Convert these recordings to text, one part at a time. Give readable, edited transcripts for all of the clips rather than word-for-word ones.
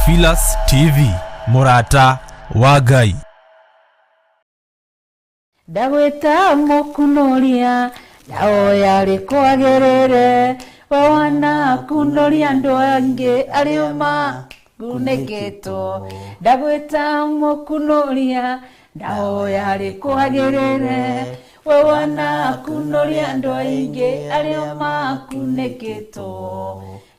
Theophilus TV, mũrata wa Ngai. Ndagwĩta mũkunũria ndahoya rĩkwagĩrĩre, we wanakunũria andũ angĩ arĩa makunĩkĩtwo. Ndagwĩta mũkunũria ndahoya rĩkwagĩrĩre, we wanakunũria andũ aingĩ arĩa makunĩkĩtwo.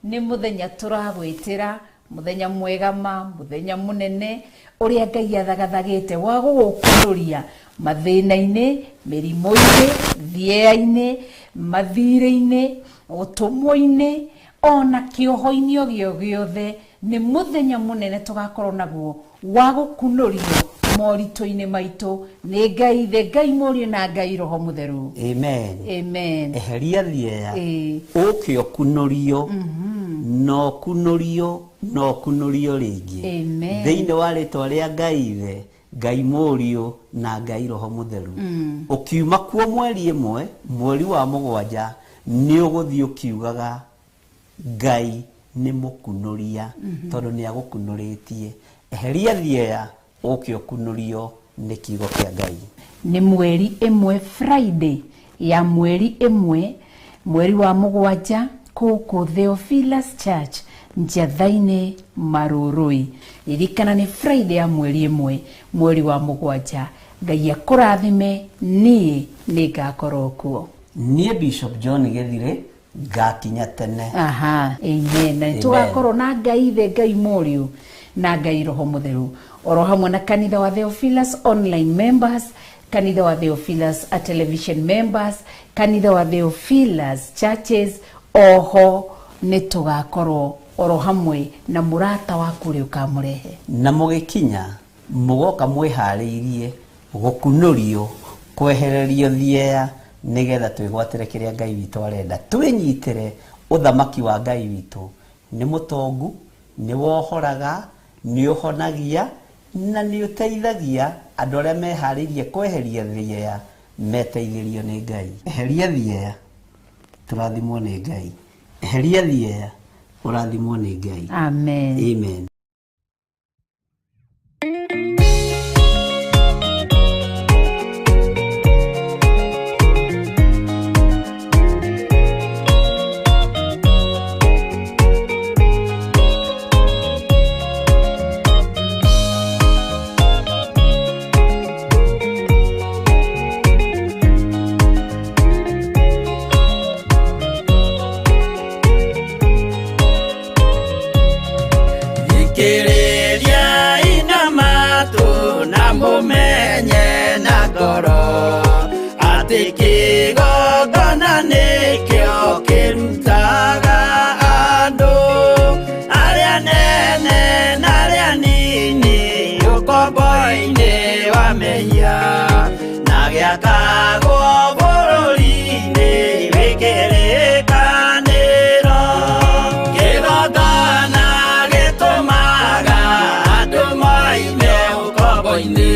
Nĩ mũthenya tũragwĩtĩra, mũthenya mwega ma, mũthenya mũnene ũrĩa Ngai athagathagĩte wa gũgũkunũria mathĩna-inĩ, mĩrimũ-inĩ, thieya-inĩ, mathirĩ-inĩ, ũtũmwo-inĩ, ona kĩoho-inĩ o gĩo gĩothe. Nĩ mũthenya mũnene tũgakorwo naguo wa gũkunũrio moritũ-inĩ maitũ nĩ Ngai Ithe, Ngai Mũriũ na Ngai Roho Mũtheru. Amen. Amen. Eheria thieya, Ĩĩ. ũke ũkunũrio, na ũkunũrio, na ũkunũrio rĩngĩ. Amen. Thĩinĩ wa rĩtwa rĩa Ngai Ithe, Ngai Mũriũ na Ngai Roho Mũtheru. Ũkiuma kuo mweri ĩmwe, mweri wa mũgwanja, nĩ ũgũthiĩ ũkiugaga Ngai nĩ mũkunũria, tondũ nĩ agũkunũrĩtie. Eheria thieya, ũke ũkunũrio nĩ kiugo kĩa Ngai. Nĩ mweri ĩmwe, Friday ya mweri ĩmwe, mweri wa mũgwanja, kũkũ Theophilus Church, Njatha-inĩ, Marũrũi. Ririkana nĩ Friday ya mweri ĩmwe, mweri wa mũgwanja. Ngai akũrathime, niĩ nĩ ngakorwo kuo. Niĩ Bishop John Gĩthirĩ ngakinya tene. Aha, amen. Na Amen. tũgakorwo na Ngai Ithe, Ngai Mũriũ na Ngai Roho Mũtheru, oro hamwe na kanitha wa Theophilus online members, kanitha wa Theophilus a television members, kanitha wa Theophilus churches. Oho nĩ tũgakorwo oro hamwe na mũrata waku ũrĩa ũkamũrehe. Na mũgĩkinya mũgoka mwĩharĩirie gũkunũrio, kwehererio thieya, nĩgetha twĩgwatĩre kĩrĩa Ngai witũ arenda. Twĩnyitĩre ũthamaki wa Ngai witũ. Nĩ mũtongu, nĩ wohoraga, nĩ ũhonagia, na nĩ ũteithagia andũ arĩa meharĩirie kweheria thieya, meteithĩrio nĩ Ngai. Eheria thieya, tũrathimwo nĩ Ngai. Eheria thieya, ũrathimwo nĩ Ngai. Amen. Amen. Thikĩrĩria ina matũ na mũmenye na ngoro atĩ kĩgongona nĩkĩo kĩrutaga andũ arĩa nene na arĩa nini ũkombo-inĩ wa mehia na gĩakagwo bũrũri-inĩ wĩ kĩrĩkanĩro. Kĩgongona gĩtũmaga andũ moime ũkombo-inĩ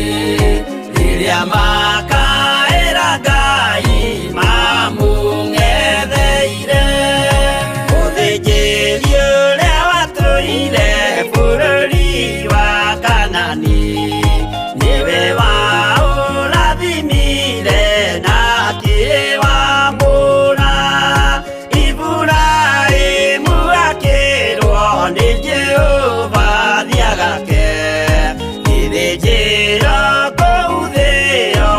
rĩrĩa makaĩra Ngai mamũng'etheire. Mũthĩnjĩri ũrĩa watũire bũrũri wa Kanani nĩwe waũrathimire na akĩwamũra. Iburahĩmu akĩrwo nĩ Jehova thiĩ agake gĩthĩnjĩro kũu thĩo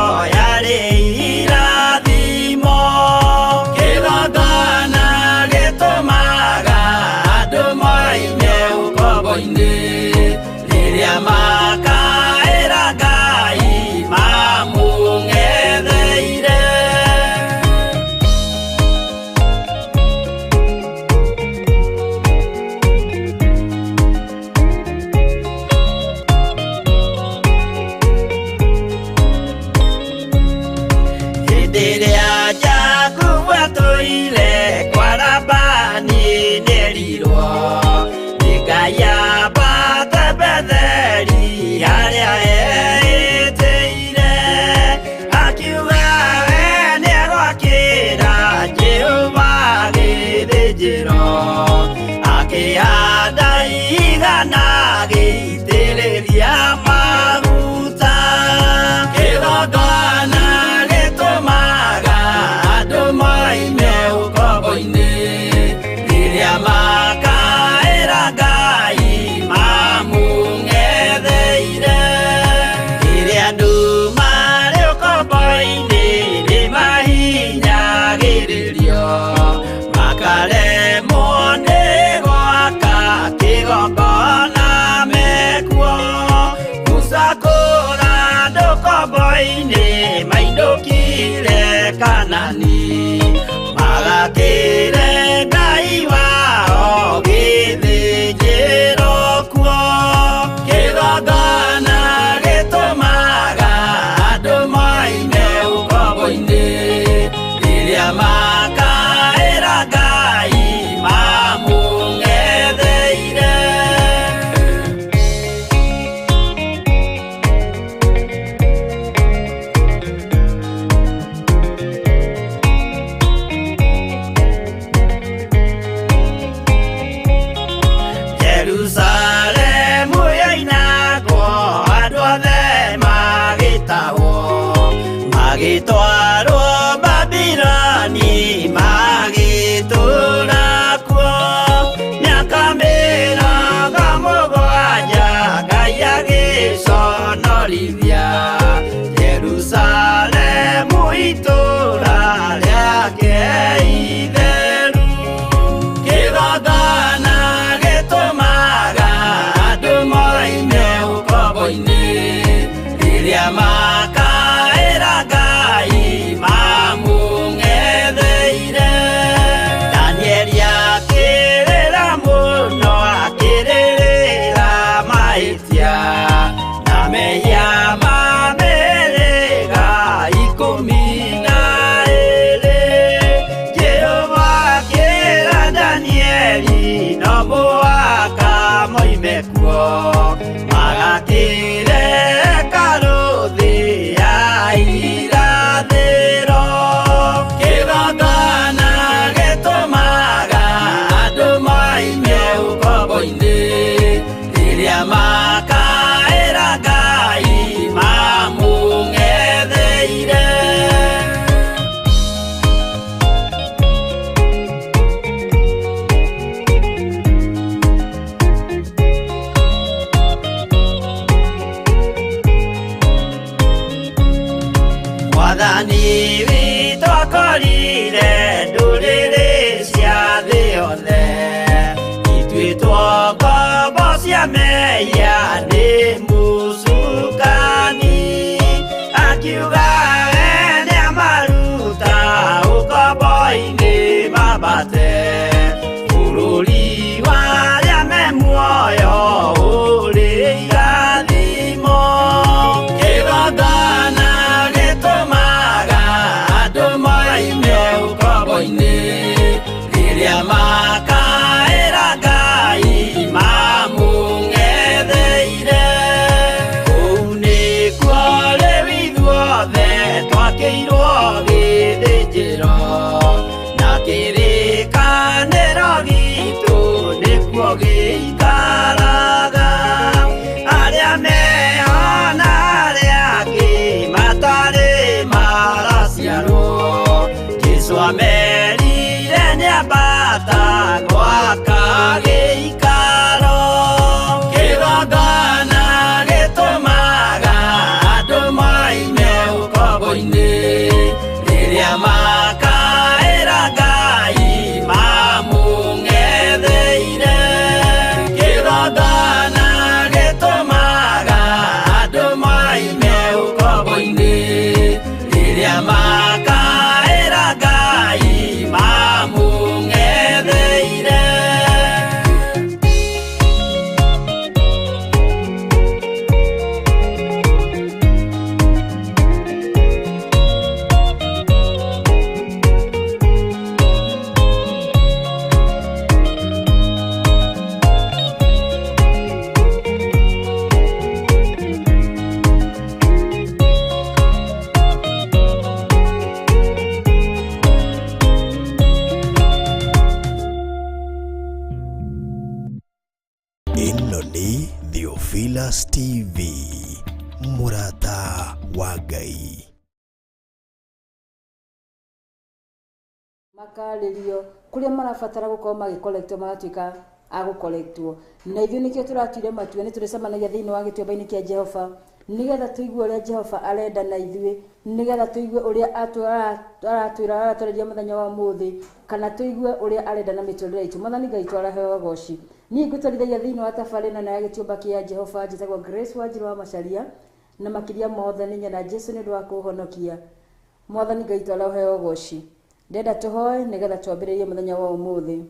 ũkombo-inĩ mainũkire Kanani magakĩre Ngai wao gĩthĩnjĩro kuo kĩgongona gĩtũmaga andũ moime ũkombo-inĩ rĩrĩa makaĩra Ngai mamũng'etheire. Jerusalemu yoinagwo andũ othe magĩtahwo magĩtwarwo Babiloni magĩtũũra kuo mĩaka 70 Ngai agĩconorithia Jerusalemu itũũra rĩake itheru kĩgongona gĩtũmaga andũ moime ũkombo-inĩ rĩrĩa makaĩra Ngai mamũng'etheire. Danieli akĩrĩra mũno akĩrĩrĩra mahĩtia na mehia ma mĩhĩrĩga 12. Jehova akĩra Danieli no mũhaka moime kuo magakĩre hekarũ thĩ ya irathĩro. Kĩgongona gĩtũmaga andũ moime ũkombo-inĩ rĩrĩa makaĩra Ngai mamũng'etheire. Mwathani witũ akorire ndũrĩrĩ cia thĩ yothe ituĩtwo ngombo cia mehia nĩ mũcukani akiuga we nĩamaruta ũkombo-inĩ mambate bũrũri wa arĩa me muoyo ũrĩ irathimo. Kĩgongona gĩtũmaga andũ moime ũkombo-inĩ rĩrĩa makaĩra Ngai mamũng'etheire. Kũu nĩkuo rĩu ithuothe twakĩirwo gĩthĩnjĩro na kĩrĩkanĩro gitũ nĩkuo gĩikaraga arĩa meho na arĩa angĩ matarĩ maraciarwo Jesũ amerire nĩambata gwaka gĩikaro. Kĩgongona gĩtũmaga andũ moime ũkombo-inĩ rĩrĩa makaĩra Ngai mamũng'etheire. Kĩgongona gĩtũmaga andũ moime ũkombo-inĩ rĩrĩa makaĩra Ngai mamũng'etheire. Ĩno nĩ Theophilus TV, mũrata wa Ngai. Makarĩrio kũrĩa marabatara gũkorwo magĩkolektwo magatuĩka a gũkolektwo na ithuĩ nĩkĩo tũratuire matua nĩ tũrĩcemanagia thĩinĩ wa gĩtuamba-inĩ kĩa Jehova nĩgetha tũigue ũrĩa Jehova arenda na ithuĩ nĩgetha tũigue ũrĩa aratwĩra aratwarĩria mũthenya wa ũmũthĩ kana tũigue ũrĩa arenda na mĩtũrĩre itũ. Mwathani Ngai twaraheo goci. Niĩ ngũtwarithagia thĩinĩ wa tabarĩra ĩno ya gĩtuamba kĩa Jehova njĩtagwo Grace Wanjiru wa Macharia Na makĩria mothe nĩ nyenda Jesu nĩ ũndũ wa kũhonokia. Mwathani Ngai twara ũheo ũgoci. Ndenda tũhoe nĩgetha twambĩrĩrie mũthenya wa ũmũthĩ.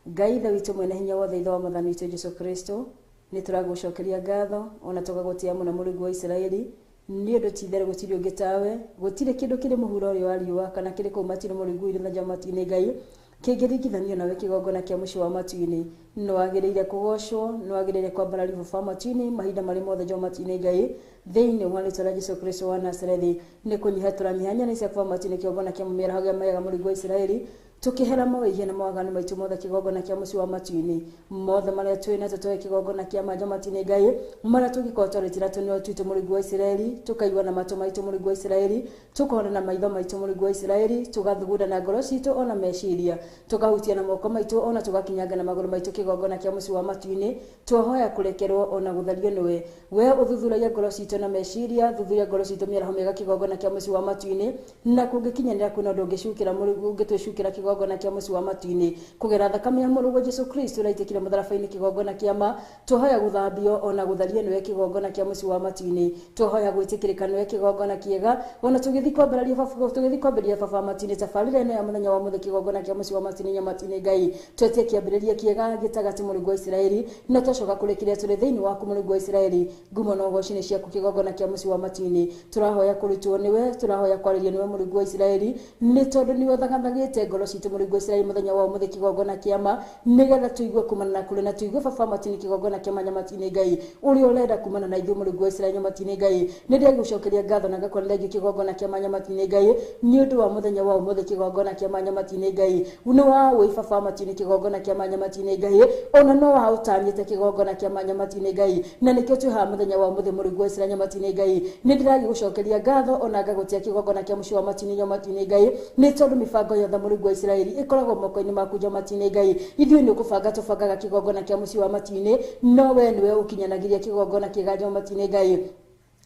Ngai Ithe witũ mwene hinya wothe, Ithe wa Mwathani witũ Jesu Kristo, nĩ tũragũcokeria ngatho ona tũgagũtĩa mũno Mũrungu wa Isiraeli, nĩ ũndũ ti itherũ gũtirĩ ũngĩ tawe, gũtirĩ kĩndũ kĩrĩ mũhuro ũrĩa wa riũa kana kĩrĩ kũu matu-inĩ Mũrungu witũ na matu-inĩ Ngai kĩngĩringithanio nawe kĩgongona kĩa mũciĩ wa matu-inĩ. Nĩ wagĩrĩire kũgocwo, nĩ wagĩrĩire kwambarario baba matu-inĩ mahinda marĩ mothe njo matu-inĩ Ngai, thĩinĩ wa rĩtwa rĩa Jesu Kristo wa Nazarethi. Nĩ kũnyiha tũranyiha nyene cia baba matu-inĩ kĩgongona kĩa mĩaraho mĩega Mũrungu wa Isiraeli, tukihera mawĩhia na mawaganu maitũ mothe kĩgongona kĩa mũciĩ wa matu-inĩ mothe marĩa twĩ na tũtoe kĩgongona kĩa manja matu-inĩ Ngai, marĩa tũngĩkorwo twarĩtĩra tũnua twitũ Mũrungu wa Isiraeli, tũkaigua na matũ maitũ Mũrungu wa Isiraeli, tũkona na maitho maitũ Mũrungu wa Isiraeli, tũgathugunda na ngoro citũ ona meciria, tũkahutia na moko maitũ ona tũgakinyanga na magũrũ maitũ kĩgongona kĩa mũciĩ wa matu-inĩ. Twahoya kũrekerwo ona gũthario nĩwe. We ũthuthuragia ngoro citũ na meciria, thuthuria ngoro citũ mĩaraho mĩega kĩgongona kĩa mũciĩ wa matu-inĩ, na kũngĩkinyanĩra kwĩna ũndũ ũngĩcukĩra Mũrungu, ũngĩtwĩcukĩra kĩgongona kĩa mũciĩ wa matu-inĩ kũgera thakame ya Mũrungu Jesu Kristo ũrĩa aitĩkire mũtharaba-inĩ kĩgongona kĩa ma. Twahoya gũthambio ona gũthario nĩwe kĩgongona kĩa mũciĩ wa matu-inĩ. Twahoya gwĩtĩkĩrĩka nĩwe kĩgongona kĩega ona tũgĩthiĩ kwambĩrĩria baba, tũgĩthiĩ kwambĩrĩria baba matu-inĩ tabarĩra ĩno ya mũthenya wa mũthĩ kĩgongona kĩa mũciĩ wa matu-inĩ nya matu-inĩ Ngai. Twetie kĩambĩrĩria kĩega gĩtagatĩ Mũrungu wa Isiraeli, na twacoka kũrĩkĩrĩria tũrĩ thĩinĩ waku Mũrungu wa Isiraeli. Ngumo na ũgoci nĩ ciaku kĩgongona kĩa mũciĩ wa matu-inĩ. Tũrahoya kũrutwo nĩwe, tũrahoya kwarĩrio nĩwe Mũrungu wa Isiraeli, nĩ tondũ nĩwe ũthagathagĩte ngoro citũ Mũrungu wa Isiraeli mũthenya wa ũmũthĩ kĩgongona kĩa ma, nĩgetha tũigue kumana na kũrĩ na tũigue baba matu-inĩ kĩgongona kĩa ma nya matu-inĩ Ngai ũrĩa ũrenda kumana na ithuĩ Mũrungu wa Isiraeli nya matu-inĩ Ngai. Nĩ ndĩragũcokeria ngatho na ngakora rĩngĩ kĩgongona kĩa ma nya matu-inĩ Ngai nĩ ũndũ wa mũthenya wa ũmũthĩ kĩgongona kĩa ma nya matu-inĩ Ngai. Nĩ wa wĩ baba matu-inĩ kĩgongona kĩa ma nya matu-inĩ Ngai, ona no wa ũtanyĩte kĩgongona kĩa ma nya matu-inĩ Ngai, na nĩkĩo twĩ haha mũthenya wa ũmũthĩ Mũrungu wa Isiraeli nya matu-inĩ Ngai. Nĩ ndĩragĩgũcokeria ngatho ona ngagũtĩa kĩgongona kĩa mũciĩ wa matu-inĩ nya matu-inĩ Ngai, nĩ tondũ mĩbango yothe Mũrungu wa Isiraeli ĩkoragwo moko-inĩ maku nya matu-inĩ Ngai. Ithuĩ nĩ kũbanga tũbangaga kĩgongona kĩa mũciĩ wa matu-inĩ, no we nĩwe ũkinyanagĩria kĩgongona kĩega nya matu-inĩ Ngai.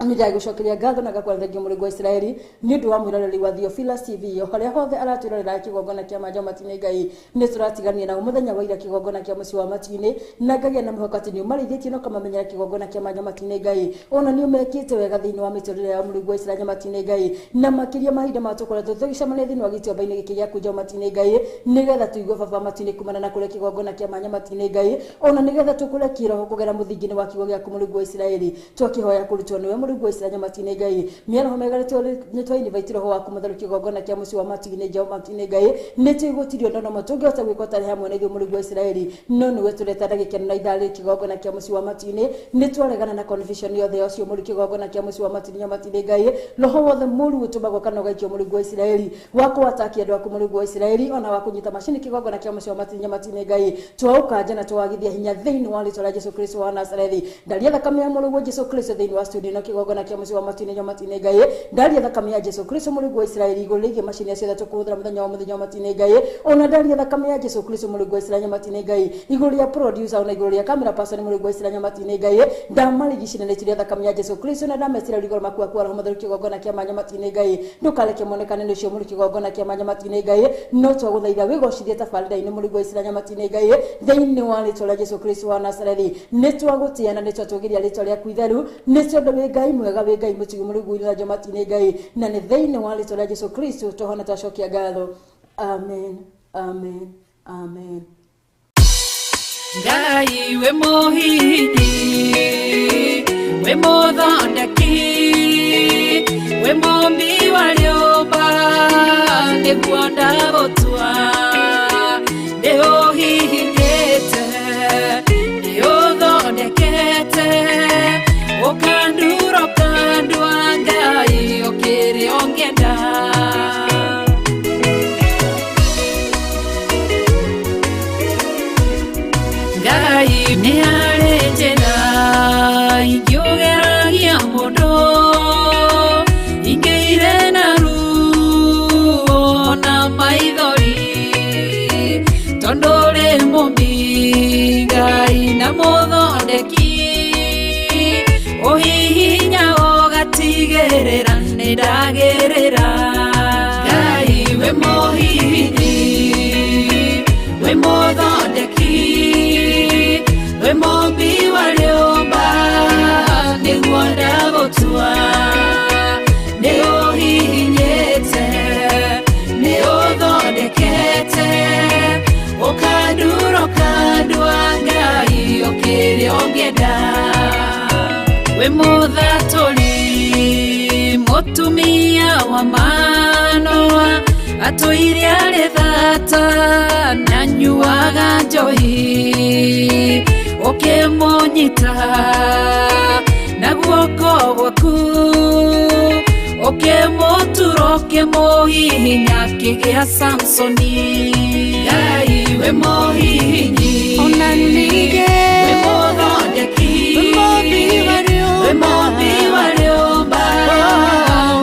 Nĩ ndagũcokeria ngatho na ngakora thengiũ Mũrungu wa Isiraeli nĩ ũndũ wa mwĩroreri wa Theophilus TV o harĩa hothe aratwĩrorera kĩgongona kĩa manja matu-inĩ Ngai. Nĩ tũratigania nao mũthenya wa ira kĩgongona kĩa mũciĩ wa matu-inĩ, na ngagĩa na mwĩhoko atĩ nĩ ũmarĩithĩtie na ũkamamenyera kĩgongona kĩa manja matu-inĩ Ngai. Ona nĩ ũmekĩte wega thĩinĩ wa mĩtũrĩre ya Mũrungu wa Isiraeli matu-inĩ Ngai, na makĩria mahinda ma tũkoretwo tũgĩcemania thĩinĩ wa gĩtuamba-inĩ gĩkĩ gĩaku nja matu-inĩ Ngai, nĩgetha tũigue baba matu-inĩ kumana na kũrĩa kĩgongona kĩa manja matu-inĩ Ngai, ona nĩgetha tũkũre kĩroho kũgera mũthingi-inĩ wa kiugo gĩaku Mũrungu wa Isiraeli. Twakĩhoya kũrutwo nĩwe Mũrungu wa Isiraeli matu-inĩ Ngai. Mĩaraho mĩega nĩ twainvite roho waku mũtheru kĩgongona kĩa mũciĩ wa matu-inĩ nja matu-inĩ Ngai. Nĩ tũĩ gũtirĩ ũndũ ona tũngĩhota gwĩka ũtarĩ hamwe na ithuĩ Mũrungu wa Isiraeli, no nĩwe tũreta ndagĩka ĩno na ithaa rĩrĩ kĩgongona kĩa mũciĩ wa matu-inĩ. Nĩ twaregana na confusion yothe ya ũcio mũru kĩgongona kĩa mũciĩ wa matu-inĩ nya matu-inĩ Ngai. Roho wothe mũru ũtũmagwo kana ũgaikio Mũrungu wa Isiraeli wa kũwatakia andũ aku Mũrungu wa Isiraeli, ona wa kũnyita macini kĩgongona kĩa mũciĩ wa matu-inĩ nya matu-inĩ Ngai, twaũkanja na twagithia hinya thĩinĩ wa rĩtwa rĩa Jesu Kristo wa Nazarethi. Ndaria thakame ya Mũrungu Jesu Kristo thĩinĩ wa studio ĩno kĩgongona kĩa mũciĩ wa matu-inĩ nya matu-inĩ Ngai. Ndaria thakame ya Jesu Kristo Mũrungu wa Isiraeli igũrũ rĩgiĩ macini ciothe tũkũhũthĩra mũthenya wa mũthenya wa matu-inĩ Ngai. Ona ndaria thakame ya Jesu Kristo Mũrungu wa Isiraeli matu-inĩ Ngai igũrũ rĩa producer ona igũrũ rĩa camera person Mũrungu wa Isiraeli matu-inĩ Ngai. Ndamarigicĩria na itiria thakame ya Jesu Kristo na ndamecira igũrũ maku aku roho mũtheru kĩgongona kĩa manya matu-inĩ Ngai. Ndũkareke monekane nĩ ũcio mũru kĩgongona kĩa manya matu-inĩ Ngai, no twagũthaitha wĩgocithie tabarĩra-inĩ Mũrungu wa Isiraeli matu-inĩ Ngai thĩinĩ wa rĩtwa rĩa Jesu Kristo wa Nazarethi. Nĩ twagũtĩa na nĩ twatũgĩria rĩtwa rĩaku itheru, nĩ tondũ wĩ Ngai mwega, wĩ Ngai mũtugi Mũrungu wa matu-inĩ Ngai, na nĩ thĩinĩ wa rĩtwa rĩa Jesu Kristo tũhona twacokia ngatho. Amen, amen, amen. Ngai wĩ mũhihinyi, wĩ mũthondeki, wĩ mũmbi wa rĩũmba, nĩguo ndagũtua. Nĩũhihinyĩte, nĩũthondekete, ũkandura ũkandua Ngai ũkĩrĩ ũngĩenda. Ngai nĩ harĩ njĩra ingĩũgeragia mũndũ, ingĩire na ruo na maithori, tondũ ũrĩ mũmbi Ngai na mũthondeki, ũhihinya ũgatigĩrĩra nĩ ndagĩrĩra. Ngai wĩ mũhihinyi, wĩ mũthondeki, wĩ mũmbi wa rĩũmba, nĩguo ndagũtua. Wĩ mũthatũri mũtumia wa Manoa atũire arĩ thata na nyuaga njohi ũkĩmũnyita na guoko gwaku ũkĩmũtura ũkĩmũhihinya kĩgĩa Samsoni. Ngai wĩ mũhihinyi Ona ningĩ wĩ mũthondeki wĩ mũmbi wa rĩũmba. Wĩ mũmbi wa rĩũmba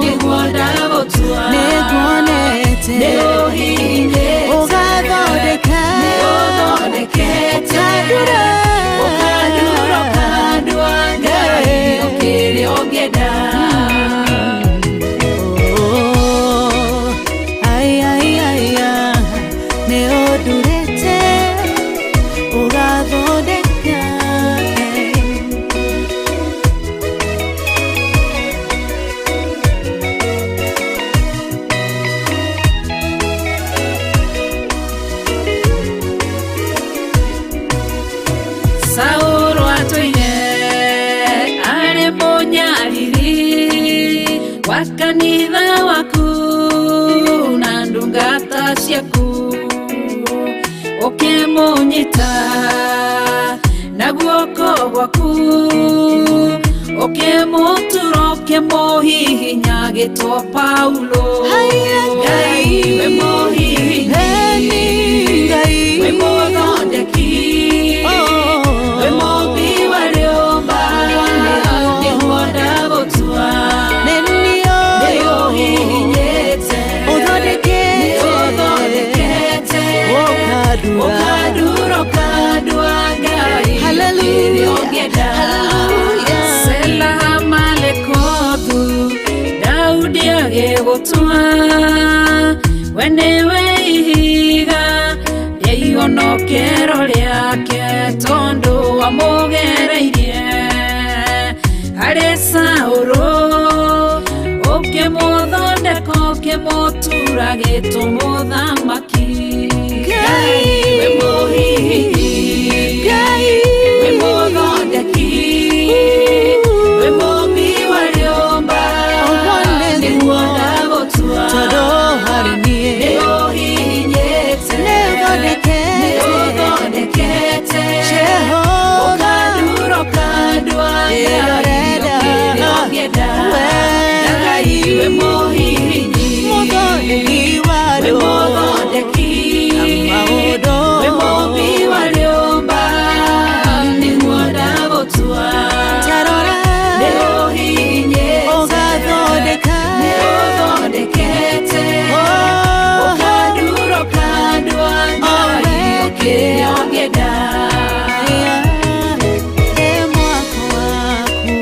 nĩguo ndagũtua Nĩnguonete. Nĩũhihinyĩte Ũgathondeka. Nĩũthondekete Ũkandura. Ũkandura ũkandua Ngai ũkĩrĩ ũngĩenda. Oh, ai, ai, ai, ah, nĩ ũndurĩte ũgathondeka. Saũlũ atũire arĩ mũnyariri wa kanitha waku na ndungata ciaku ũkĩmũnyita na guoko gwaku ũkĩmũtura ũkĩmũhihinya agĩtwo Paulo. Haiya, Ngai wĩ mũhihinyi Eni Ngai. Wĩ mũthondeki Oh. wĩ mũmbi wa rĩũmba nĩguo ndagũtua Nĩ niĩ. Nĩũhihinyĩte Ũthondekete. Nĩũthondekete Ũkandura. Ũkandura ũkandua Ngai Hallelujah. ũkĩrĩ ũngĩenda. Hallelujah. Sela Malekothu Daudi agĩgũtua we nĩwe ihiga rĩa ihonokero rĩake tondũ wamũgereirie harĩ Saũlũ ũkĩmũthondeka ũkĩmũtura gĩtũ mũthamaki. Ngai wĩ mũhihinyi Ngai. Wĩ mũthondeki wĩ mũmbi wa rĩũmba Ũguo nĩguo. nĩguo ndagũtua Tondũ harĩ niĩ. Nĩũhihinyĩte Nĩũthondekete. Nĩũthondekete Jehova. Ũkandura ũkandua Ngai Ĩrorenda. ũkĩrĩ ũngĩenda. Wee. Ngai wĩ mũhihinyi Mũthondeki wa wĩ rĩũmba. mũthondeki Maũndũ. wĩ mũmbi wa rĩũmba nĩguo ndagũtua Tarora. Nĩũhihinyĩte Ũgathondeka. Nĩũthondekete Oh. Ũkandura ũkandua Ngai ũkĩrĩ ũngĩenda. Ĩ mwako waku.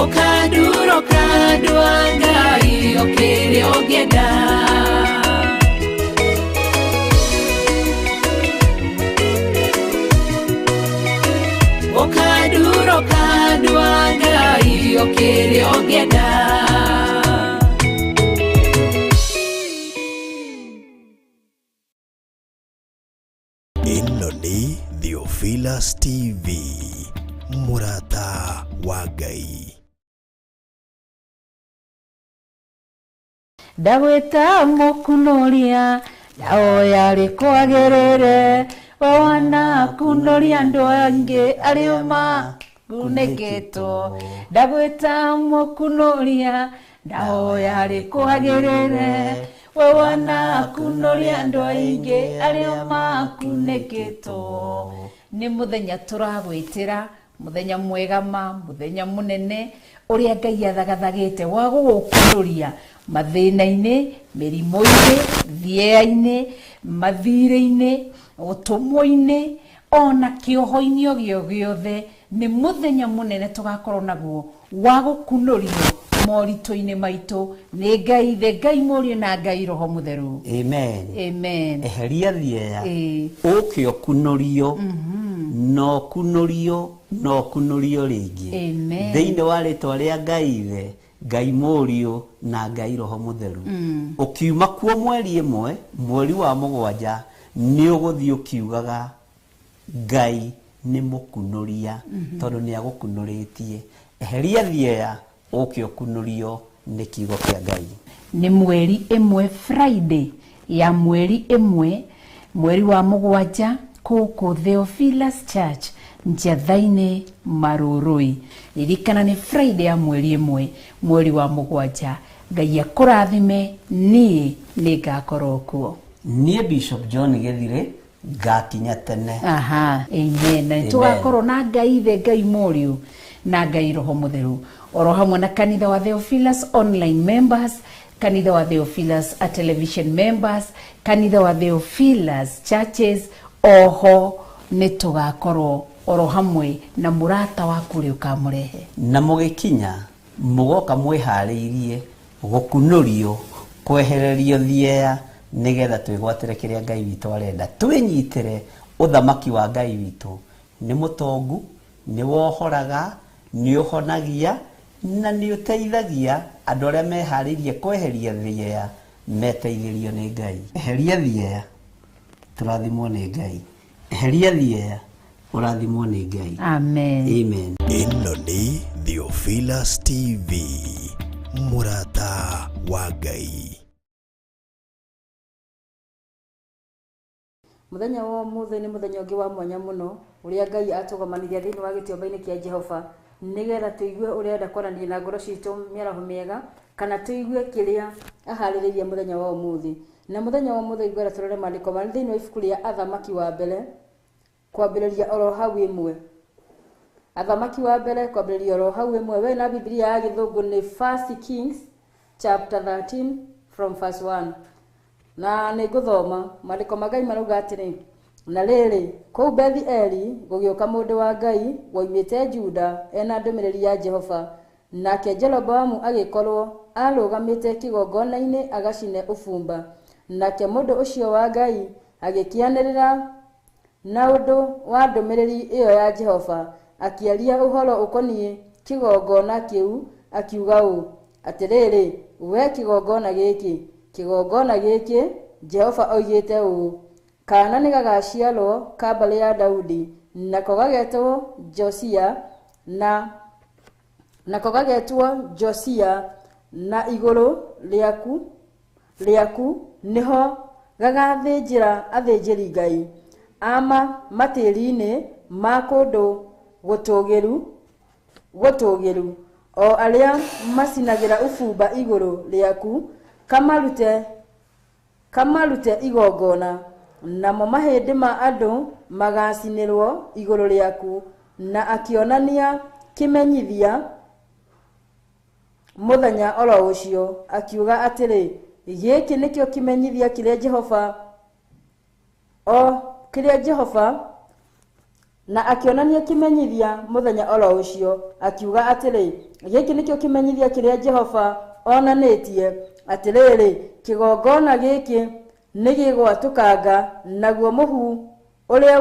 Ũkandura ũkandua Ngai ũkĩrĩ ũngĩenda. Ũkandura ũkandua Ngai ũkĩrĩ ũngĩenda. Ĩno nĩ Theophilus TV, mũrata wa Ngai. Ndagwĩta mũkunũria ndahoya rĩkwagĩrĩre we wanakunũria andũ angĩ arĩa makunĩkĩtwo. Ndagwĩta mũkunũria ndahoya rĩkwagĩrĩre we wanakunũria andũ aingĩ arĩa makunĩkĩtwo. Nĩ mũthenya tũragwĩtĩra mũthenya mwega ma mũthenya mũnene ũrĩa Ngai athagathagĩte wa gũgũkunũria mathĩna-inĩ, mĩrimũ-inĩ, thĩea-inĩ, mathirĩ-inĩ, ũtũmwo-inĩ ona kĩoho-inĩ o gĩo gĩothe. Nĩ mũthenya mũnene tũgakorwo naguo wa gũkunũrio moritũ-inĩ maitũ nĩ Ngai Ithe, Ngai Mũriũ na Ngai Roho Mũtheru. Amen. Amen. Eheria thieya Ĩĩ. ũke ũkunũrio na ũkunũrio na ũkunũrio rĩngĩ Amen. thĩinĩ wa rĩtwa rĩa Ngai Ithe, Ngai Mũriũ na Ngai Roho Mũtheru. Ũkiuma kuo mweri ĩmwe mweri wa 7 nĩ ũgũthiĩ ũkiugaga Ngai Nĩ mũkunũria, tondũ nĩ agũkunũrĩtie. Eheria thieya, ũke ũkunũrio nĩ kiugo kĩa Ngai. Nĩ mweri ĩmwe, Friday ya mweri ĩmwe, mweri wa mũgwanja, kũkũ Theophilus Church, Njatha-inĩ, Marũrũi. Ririkana nĩ Friday ya mweri ĩmwe, mweri wa mũgwanja. Ngai akũrathime. Niĩ nĩ ngakorwo kuo. Niĩ Bishop John Gĩthirĩ ngakinya tene. Aha, amen. Na Amen. tũgakorwo na Ngai Ithe, Ngai Mũriũ na Ngai Roho Mũtheru, oro hamwe na kanitha wa Theophilus online members, kanitha wa Theophilus a television members, kanitha wa Theophilus churches. Oho nĩ tũgakorwo oro hamwe na mũrata waku ũrĩa ũkamũrehe. Na mũgĩkinya, mũgoka mwĩharĩirie gũkunũrio, kwehererio thieya, nĩgetha twĩgwatĩre kĩrĩa Ngai witũ arenda, twĩnyitĩre ũthamaki wa Ngai witũ. Nĩ mũtongu, nĩ wohoraga, nĩ ũhonagia na nĩ ũteithagia andũ arĩa meharĩirie kweheria thieya, meteithĩrio nĩ Ngai. Eheria thieya, tũrathimwo nĩ Ngai. Eheria thieya, ũrathimwo nĩ Ngai. Amen. Amen. Ĩno nĩ Theophilus TV, mũrata wa Ngai. Mũthenya wa ũmũthĩ nĩ mũthenya ũngĩ wa mwanya mũno ũrĩa Ngai atũgomanithia thĩinĩ wa gĩtuamba-inĩ kĩa Jehova, nĩgetha tũigue ũrĩa arenda kwaranĩria na ngoro citũ mĩaraho mĩega, kana tũigue kĩrĩa aharĩrĩirie mũthenya wa ũmũthĩ. Na mũthenya wa ũmũthĩ ngwenda tũrore maandĩko marĩ thĩinĩ wa ibuku rĩa Athamaki wa mbere, kwambĩrĩria oro hau ĩmwe. Athamaki wa mbere, kwambĩrĩria oro hau ĩmwe. We na Bibilia ya Gĩthũngũ nĩ First Kings chapter 13 from verse 1, na nĩ ngũthoma. Maandĩko ma Ngai marauga atĩrĩ: "Na rĩrĩ, kũu Bethi Eli gũgĩũka mũndũ wa Ngai woimĩte Juda ena ndũmĩrĩri ya Jehova, nake Jeroboamu agĩkorwo arũgamĩte kĩgongona-inĩ agacine ũbumba. Nake mũndũ ũcio wa Ngai agĩkĩanĩrĩra na ũndũ wa ndũmĩrĩri ĩyo ya Jehova, akĩaria ũhoro ũkoniĩ kĩgongona kĩu, akiuga ũũ: 'Atĩrĩrĩ, we kĩgongona gĩkĩ, kĩgongona gĩkĩ, Jehova oigĩte ũũ: Kaana nĩ gagaciarwo ka mbarĩ ya Daudi, nako gagetwo Josia, na nako gagetwo Josia, na igũrũ rĩaku nĩho gagathĩnjĩra athĩnjĩri Ngai ama matĩri-inĩ ma kũndũ gũtũũgĩru, o arĩa macinagĩra ũbumba igũrũ rĩaku, kamarute igongona, namo mahĩndĩ ma andũ magacinĩrwo igũrũ rĩaku.' Na akĩonania kĩmenyithia mũthenya oro ũcio, akiuga atĩrĩ, 'Gĩkĩ nĩkĩo kĩmenyithia kĩrĩa Jehova o kĩrĩa Jehova.' Na akĩonania kĩmenyithia mũthenya oro ũcio, akiuga atĩrĩ, 'Gĩkĩ nĩkĩo kĩmenyithia kĩrĩa Jehova onanĩtie: Atĩrĩrĩ, kĩgongona gĩkĩ nĩgĩgwatũkanga, naguo mũhu ũrĩa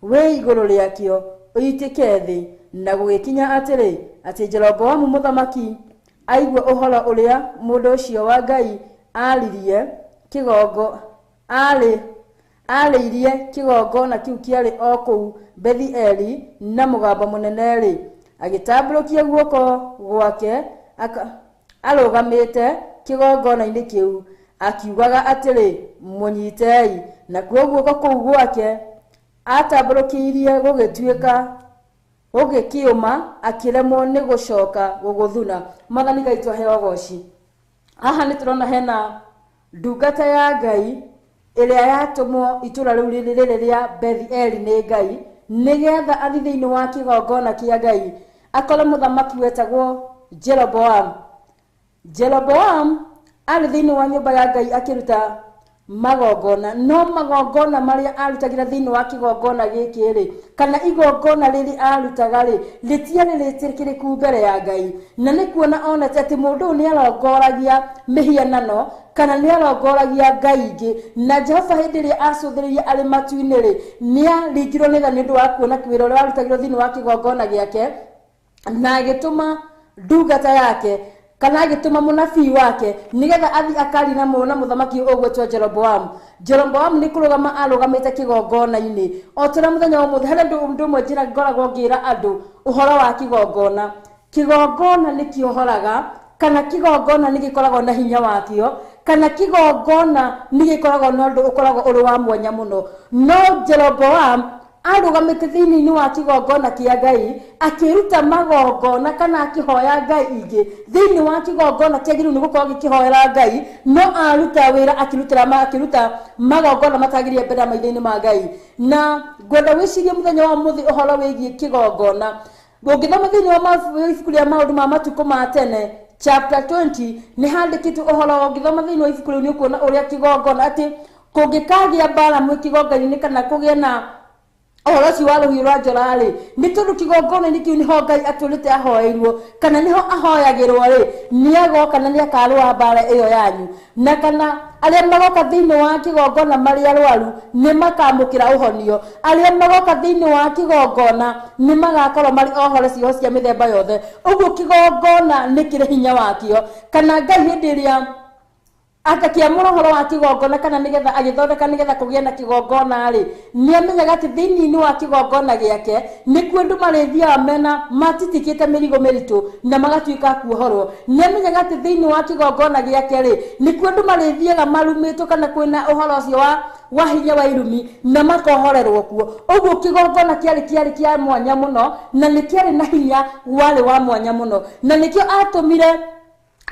wĩ igũrũ rĩakĩo ũitĩke thĩ.' Na gũgĩkinya atĩrĩ, atĩ Jeroboamu mũthamaki aigua ũhoro ũrĩa mũndũ ũcio wa Ngai aaririe kĩgongo arĩ arĩirie kĩgongona kĩu kĩarĩ o kũu Bethi-Eli na mũgambo mũnene-rĩ, agĩtambũrũkia guoko gwake arũgamĩte kĩgongona-inĩ kĩu, akiugaga atĩrĩ, 'Mũnyitei.' Nakuo guoko kũu gwake atambũrũkĩirie gũgĩtuĩka gũgĩkĩũma, akĩremwo nĩ gũcoka gũgũthuna." Mwathani Ngai twaheo goci. Haha nĩ tũrona hena ndungata ya Ngai ĩrĩa yatũmwo itũra rĩu rĩrĩ rĩa Bethi-Eli nĩ Ngai, nĩgetha athiĩ thĩinĩ wa kĩgongona kĩa Ngai akore mũthamaki wetagwo Jeroboam. Jeroboam arĩ thĩinĩ wa nyũmba ya Ngai akĩruta magongona, no magongona marĩa arutagĩra thĩinĩ wa kĩgongona gĩkĩ rĩ, kana igongona rĩrĩ arutaga rĩ, rĩtiarĩ rĩtĩkĩrĩku mbere ya Ngai. Na nĩ kuona onete atĩ mũndũ ũyũ nĩ arongoragia mĩhianano, kana nĩ arongoragia ngai ingĩ. Na Jehova hĩndĩ ĩrĩa acũthĩrĩirie arĩ matu-inĩ rĩ, nĩ aringirwo nĩ tha nĩ ũndũ wa kuona wĩra ũrĩa warutagĩrwo thĩinĩ wa kĩgongona gĩake, na agĩtũma ndungata yake. Kana agĩtũma mũnabii wake nĩgetha athiĩ akarie na mũthamaki ũgwĩtwo Jeroboamu. Jeroboamu nĩ kũrũgama arũgamĩte kĩgongona-inĩ. O ta ũrĩa mũthenya wa ũmũthĩ harĩ ũndũ ũmwe njĩra ngoragwo ngĩra andũ ũhoro wa kĩgongona. Kĩgongona nĩ kĩohoraga, kana kĩgongona nĩ gĩkoragwo na hinya wakĩo, kana kĩgongona nĩ gĩkoragwo na ũndũ ũkoragwo ũrĩ wa mwanya mũno. No Jeroboamu arũgamĩte thĩinĩ wa kĩgongona kĩa Ngai akĩruta magongona kana akĩhoya Ngai ingĩ thĩinĩ wa kĩgongona kĩagĩrĩirwo nĩ gũkorwo gĩkĩhoera Ngai, no aruta wĩra akĩruta magongona matagĩrĩire mbere ya maitho-inĩ ma Ngai. Na ngwenda wĩcirie mũthenya wa ũmũthĩ ũhoro wĩgiĩ kĩgongona. Ũngĩthoma thĩinĩ wa ibuku rĩa maũndũ ma matukũ ma tene chapter 20 nĩ handĩkĩtwo ũhoro. Ũngĩthoma thĩinĩ wa ibuku rĩu nĩ ũkuona ũrĩa kĩgongona atĩ kũngĩkagĩa mbara mwĩ kĩgongona-inĩ kana kũgĩe na ũhoro ũcio wa rũhiũ rwa njora rĩ, nĩ tondũ kĩgongona-inĩ kĩu nĩho Ngai atũrĩte ahoeirwo kana nĩho ahoyagĩrwo rĩ, nĩagoka na nĩakarũa mbara ĩyo yanyu. Na kana arĩa magoka thĩinĩ wa kĩgongona marĩ arwaru nĩ makamũkĩra ũhonio, arĩa magoka thĩinĩ wa kĩgongona nĩ magakorwo marĩ ohore ciĩho cia mĩthemba yothe. Ũguo kĩgongona nĩ kĩrĩ hinya wakĩo, kana Ngai hĩndĩ ĩrĩa akĩamũra ũhoro wa kĩgongona kana nĩgetha agĩthondeka nĩgetha kũgĩe na kĩgongona rĩ, nĩamenyaga atĩ thĩinĩ wa kĩgongona gĩake nĩkuo andũ marĩthiaga mena matitikĩte mĩrigo mĩritũ na magatuĩka a kuohorwo. Nĩamenyaga atĩ thĩinĩ wa kĩgongona gĩake rĩ, nĩkuo andũ marĩthiaga marumĩtwo kana kwĩna ũhoro ũcio wa hinya wa irumi na makohorerwo kuo. Ũguo kĩgongona kĩarĩ kĩa mwanya mũno na nĩ kĩarĩ na hinya warĩ wa mwanya mũno, na nĩkĩo atũmire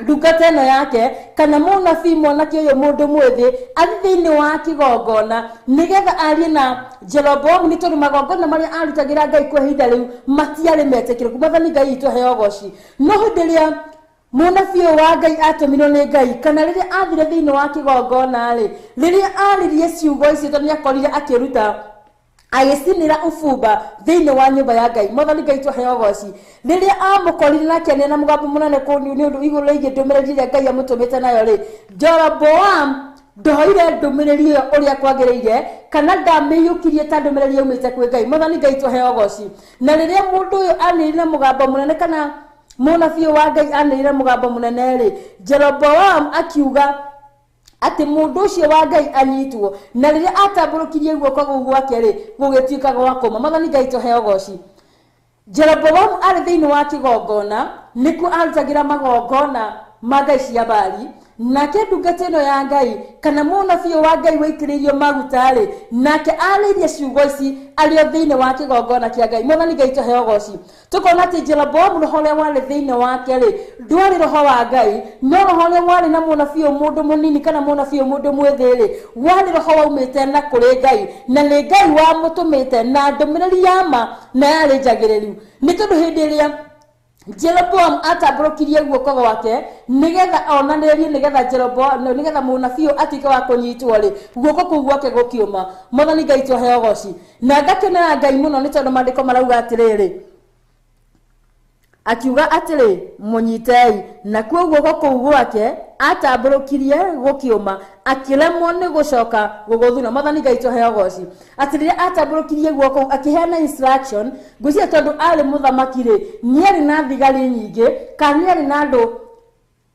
ndungata ĩno yake kana mũnabii mwanake ũyũ mũndũ mwĩthĩ athiĩ thĩinĩ wa kĩgongona nĩgetha arie na Jeroboamu, nĩ tondũ magongona marĩa arutagĩra Ngai kwa ihinda rĩu matiarĩ metĩkĩrĩku. Mwathani Ngai witũ aheo ũgoci. No hĩndĩ ĩrĩa mũnabii ũyũ wa Ngai atũmirwo nĩ Ngai kana rĩrĩa athire thĩinĩ wa kĩgongona rĩ, rĩrĩa aririe ciugo icio tondũ nĩakorire akĩruta agĩcinĩra ubumba thĩinĩ wa nyũmba ya Ngai. Mwathani Ngai tũheo ũgoci. Rĩrĩa amũkorire na akĩanĩrĩra na mũgambo mũnene kũu nĩ ũndũ igũrũ rĩgiĩ ndũmĩrĩri ĩrĩa Ngai amũtũmĩte nayo rĩ, Jeroboamu ndoire ndũmĩrĩri ĩyo ũrĩa kwagĩrĩire kana ndamĩiyũkirie ta ndũmĩrĩri yaumĩte kwĩ Ngai. Mwathani Ngai tũheo ũgoci. Na rĩrĩa mũndũ ũyũ anĩrĩire na mũgambo mũnene kana mũnabii wa Ngai anĩrĩire na mũgambo mũnene rĩ, Jeroboamu akiuga atĩ mũndũ ũcio wa Ngai anyitwo, na rĩrĩa atambũrũkirie guoko kũu gwake rĩ, gũgĩtuĩka gwa kũma. Mwathani Ngai tũheo ũgoci. Jeroboamu arĩ thĩinĩ wa kĩgongona nĩkuo arutagĩra magongona ma ngai cia Baali, nake ndungata ĩno ya Ngai kana mũnabii wa Ngai waitĩrĩirio maguta rĩ, nake arĩirie ciugo ici arĩ o thĩinĩ wa kĩgongona kĩa Ngai. Mwathani Ngai tũheo ũgoci. Tũkona atĩ Jeroboamu roho ũrĩa warĩ thĩinĩ wake rĩ, ndwarĩ roho wa Ngai, no roho ũrĩa warĩ na mũnabii mũndũ mũnini kana mũnabii mũndũ mwĩthĩ rĩ, warĩ roho waumĩte na kũrĩ Ngai, na nĩ Ngai wamũtũmĩte na ndũmĩrĩri ya ma na yarĩ njagĩrĩru. Nĩ tondũ hĩndĩ ĩrĩa Jeroboamu atambũrũkirie guoko gwake nĩgetha onanĩrie nĩgetha Jeroboamu nĩgetha mũnabii ũyũ atuĩke wa kũnyitwo rĩ, guoko kũu gwake gũkĩũma. Mwathani Ngai tũheo ũgoci. Na ngakenera Ngai mũno nĩ tondũ maandĩko marauga atĩrĩrĩ, akiuga atĩrĩ, mũnyitei. Nakuo guoko kũu gwake atambũrũkirie gũkĩũma, akĩremwo nĩ gũcoka gũgũthuna. Mwathani Ngai tũheo ũgoci. Atĩ rĩrĩa atambũrũkirie guoko akĩheana instruction, ngwĩciria tondũ arĩ mũthamaki rĩ, nĩarĩ na thigari nyingĩ kana nĩarĩ na andũ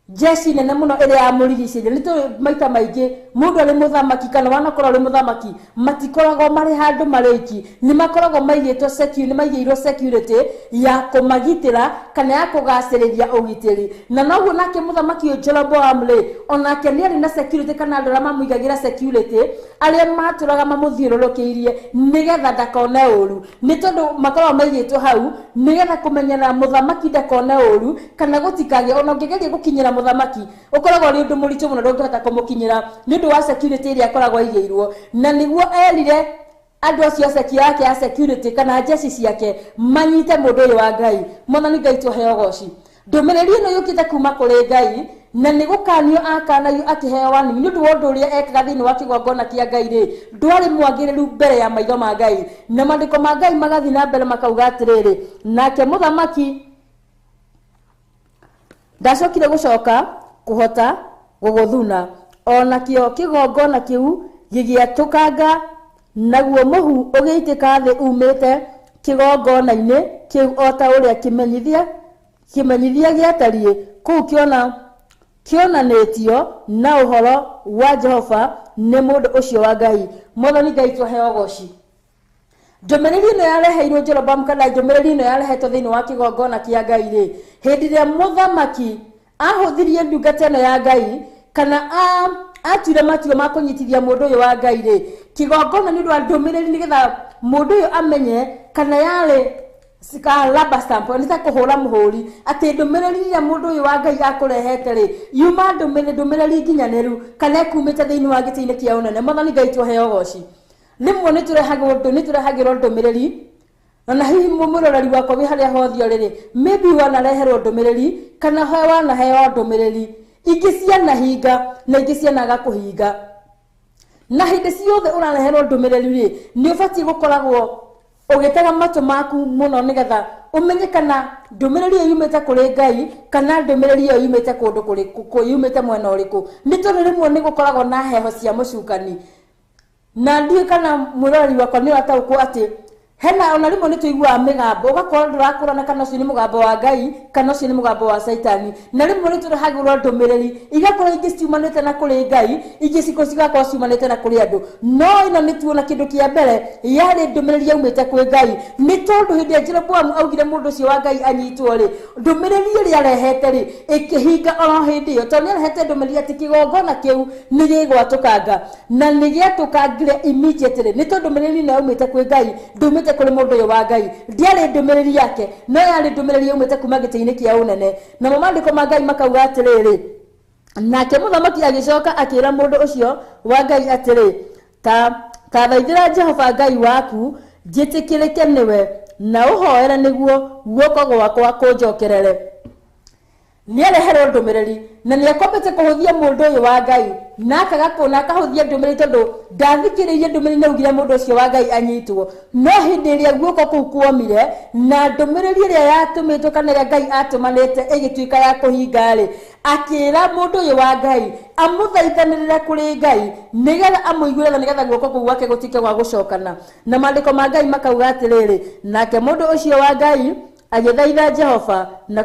jeshi nene mũno ĩrĩa yamũrigicĩirie. Nĩ tũĩ maita maingĩ mũndũ arĩ mũthamaki kana wanakorwo arĩ mũthamaki matikoragwo marĩ handũ marĩ iki, nĩ makoragwo maigĩtwo security, nĩ maigĩirwo security ya kũmagitĩra kana ya kũgacĩrĩria ũgitĩri. Na noguo nake mũthamaki ũyũ Jeroboamu rĩ, onake nĩarĩ na security kana andũ arĩa mamũigagĩra security arĩa matũraga mamũthiũrũrũkĩirie nĩgetha ndakone ũru, nĩ tondũ makoragwo maigĩtwo hau nĩgetha kũmenyerera mũthamaki ndakone ũru kana gũtikagĩe ona ũngĩgeria gũkinyĩra mũthamaki ũkoragwo ũrĩ ũndũ mũritũ mũno ndũngĩhota kũmũkinyĩra nĩ ũndũ wa security ĩrĩa akoragwo aigĩirwo. Na nĩguo erire andũ acio a yake ya security kana jeshi ciake manyite mũndũ ũyũ wa Ngai. Mwathani Ngai tũheo ũgoci. Ndũmĩrĩri ĩno yũkĩte kuma kũrĩ Ngai na nĩ gũkanio akanagio akĩheo warning nĩ ũndũ wa ũndũ ũrĩa ekaga thĩinĩ wa kĩgongona kĩa Ngai rĩ, ndwarĩ mwagĩrĩru mbere ya maitho ma Ngai. Na maandĩko ma Ngai magathiĩ na mbere makauga atĩrĩrĩ, nake mũthamaki ndacokire gũcoka kũhota gũgũthuna, onakĩo kĩgongona kĩu gĩgĩatũkanga, naguo mũhu ũgĩitĩka thĩ umĩte kĩgongona-inĩ kĩu o ta ũrĩa kĩmenyithia Kĩmenyithia gĩatariĩ kũu kĩonanĩtio na ũhoro wa Jehova nĩ mũndũ ũcio wa Ngai. Mwathani Ngai tũheo goci. Ndũmĩrĩri ĩno yareheirwo Jeroboamu kana ndũmĩrĩri ĩno yarehetwo thĩinĩ wa kĩgongona kĩa Ngai rĩ, hĩndĩ ĩrĩa mũthamaki ahũthirie ndungata ĩno ya Ngai kana atuire matua ma kũnyitithia mũndũ ũyũ wa Ngai rĩ, kĩgongona nĩ ũndũ wa ndũmĩrĩri nĩgetha mũndũ ũyũ amenye kana yarĩ rubber stamp nĩ ta kũhũra mũhũri atĩ ndũmĩrĩri ĩrĩa mũndũ ũyũ wa Ngai akũrehete rĩ yuma ndũmĩrĩri nginyanĩru kana ĩkumĩte thĩinĩ wa gĩtĩ-inĩ kĩa ũnene. Mwathani Ngai tũheo goci. Rĩmwe nĩ tũrehagĩrwo ndũmĩrĩri na hihi mũroreri wakwa wĩ harĩa hothe ũrĩ rĩ, maybe wanareherwo ndũmĩrĩri kana wanaheo ndũmĩrĩri ingĩ cianahinga na ingĩ cianaga kũhinga. Na hĩndĩ ciothe ũrareherwo ndũmĩrĩri rĩ, nĩ ũbatiĩ gũkoragwo ũgĩtega matũ maku mũno nĩgetha ũmenye kana ndũmĩrĩri ĩyo yumĩte kũrĩ Ngai kana ndũmĩrĩri ĩyo yumĩte kũndũ kũrĩkũ, yumĩte mwena ũrĩkũ. Nĩ tondũ rĩmwe nĩ gũkoragwo na heho cia mũcukani. Na ndiũĩ kana mwĩroreri wakwa nĩ ũrataũkwo atĩ hena ona rĩmwe nĩ tũiguaga mĩgambo ũgakorwo ndũrakũrana kana ũcio nĩ mũgambo wa Ngai kana ũcio nĩ mũgambo wa Caitani. Na rĩmwe nĩ tũrehagĩrwo ndũmĩrĩri igakorwo ingĩ ciumanĩte na kũrĩ Ngai, ingĩ cigakorwo ciumanĩte na kũrĩ andũ. No ĩno nĩ tuona kĩndũ kĩa mbere yarĩ ndũmĩrĩri yaumĩte kwĩ Ngai, nĩ tondũ hĩndĩ ĩrĩa Jeroboamu augire mũndũ ũcio wa Ngai anyitwo rĩ, ndũmĩrĩri ĩrĩa arehete rĩ ĩkĩhinga oro hĩndĩ ĩyo, tondũ nĩ arehete ndũmĩrĩri atĩ kĩgongona kĩu nĩ gĩgwatũkanga na nĩ gĩatũkangire immediately, nĩ tondũ ndũmĩrĩri ĩno yaumĩte kwĩ Ngai ndumĩte kũrĩ mũndũ ũyũ wa Ngai. Ndiarĩ ndũmĩrĩri yake no yarĩ ndũmĩrĩri yaumĩte kuma gĩtĩ-inĩ kĩa ũnene. Namo maandĩko ma Ngai makauga atĩrĩrĩ, nake mũthamaki agĩcoka akĩra mũndũ ũcio wa Ngai atĩrĩ, ta thaithĩra Jehova Ngai waku njĩtĩkĩrĩke nĩwe na ũhoere nĩguo guoko gwakwa kũnjokerere. Nĩareherwo ndũmĩrĩri na nĩakombete kũhũthia mũndũ ũyũ wa Ngai na akahũthia ndũmĩrĩri tondũ ndathikĩrĩirie ndũmĩrĩri na augire mũndũ ũcio wa Ngai anyitwo. No hĩndĩ ĩrĩa guoko kũu kuomire na ndũmĩrĩri ĩrĩa yatũmĩtwo kana ĩrĩa Ngai atũmanĩte ĩgĩtuĩka ya kũhinga rĩ, akĩra mũndũ ũyũ wa Ngai amũthaithanĩrĩre kũrĩ Ngai nĩgetha amũiguĩre tha nĩgetha guoko kũu gwake gũtuĩke gwa gũcokana. Na maandĩko ma Ngai makauga atĩrĩrĩ, nake mũndũ ũcio wa Ngai agĩthaitha Jehova na